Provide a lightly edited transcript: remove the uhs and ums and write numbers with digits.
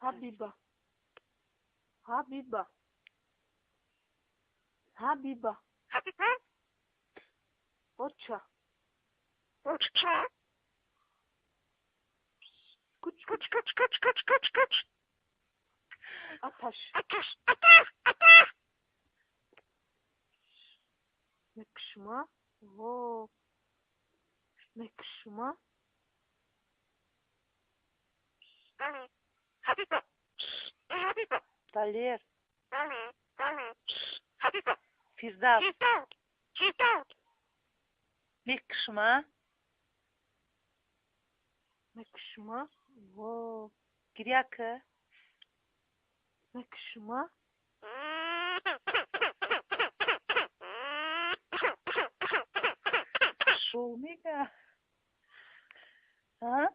Ҳабиба, Ҳабиба, Ҳабиба. Оча. Куч, куч, куч, куч, куч, куч, куч. Аташ. Мекшма. Во. Мекшма. Далер. Фирдавс. Мекшма. Мекшма. Во. Гиря ки. Мекшма. Шоу мега. А?